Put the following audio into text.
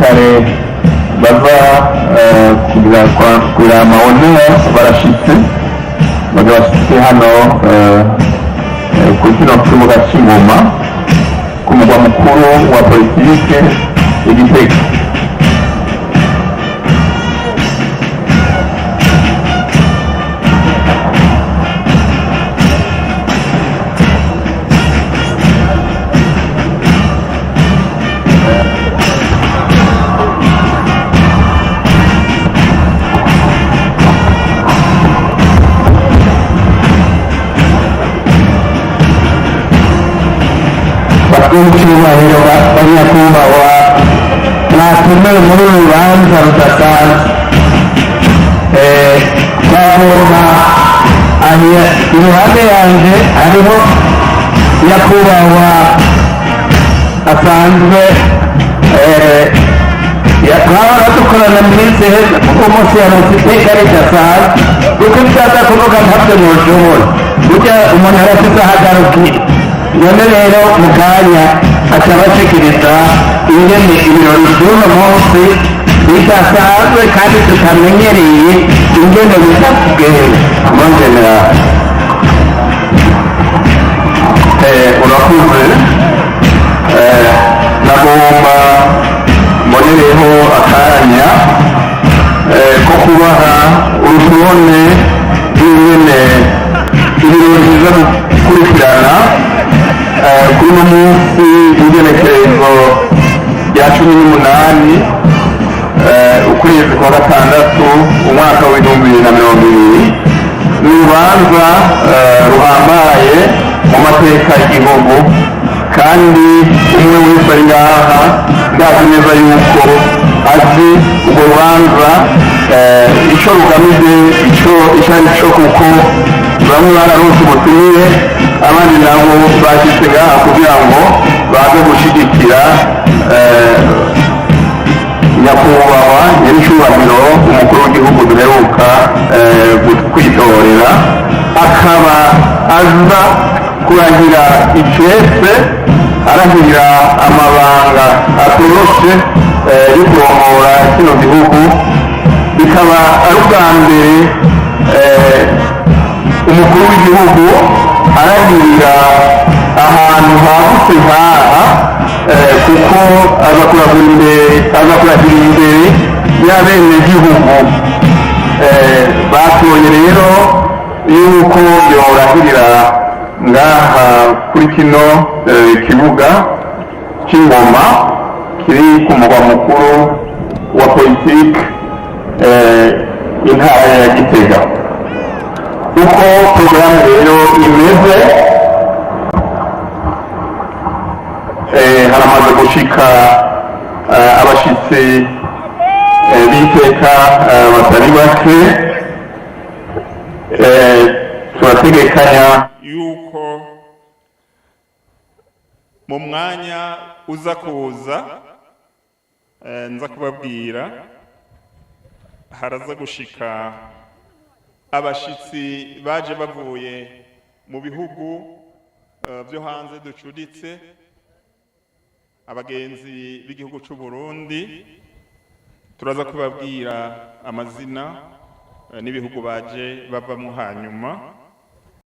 Abasirikare bava kugira kugira ama honneur barashitse, bagabashitse hano kuri kino kibuga c'Ingoma, ku mugwa mukuru wa politike i Gitega. Bakuru, banyakubahwa mwatumiwe muri uru rubanza rudasanzwe, twagomba iruhande yanjye hariho nyakubahwa asanzwe twahora dukorana mu minsi iheze, kuko umunsi yaronse iteka ridasanzwe, kuko ibyo kuvuga ntabyo ntushobora. Burya umuntu arafise aho agarukira. None rero mu kanya aca abashikiriza ingene ibirori by'uno munsi bidasanzwe kandi tutamenyereye ingene biza kugenda. Mon général, urakoze. Nagomba mbonereho akanya ko kubaha urutonde rw'ingene ibirori biza gukurikirana kuri uno munsi w'igenekerezo rya 18, ukwezi kwa gatandatu, umwaka w'2020. Ni urubanza ruhambaye mu mateka y'igihugu, kandi umwe wese ari ngaha ndazi neza yuko azi urwo rubanza ico rugamije, ico icyo ari cyo, kuko bamwe bararonse ubutumire, abandi nabo bashyitse ngaha kugira ngo baze gushigikira nyakubahwa nyir'icyubahiro umukuru w'igihugu duheruka kwitorera, akaba aza kurahira icese, arahirira amabanga atoroshe yo kurongora kino gihugu. Bikaba ari ubwa mbere umukuru w'igihugu arahirira ahantu hagutse nk'aha, kuko aza kurahira imbere, aza kurahira imbere y'abenegihugu batoye rero yuko yorahirira ngaha kuri kino kibuga cy'Ingoma kiri ku mugwa mukuru wa politike, intara ya Gitega. Uko porogaramu rero imeze, haramaze gushika abashitsi b'iteka batari bake. Turategekanya yuko mu mwanya uza kuza, nza kubabwira, haraza gushika abashitsi baje bavuye mu bihugu byo hanze ducuditse, abagenzi b'igihugu c'u Burundi. Turaza kubabwira amazina n'ibihugu baje bavamo hanyuma.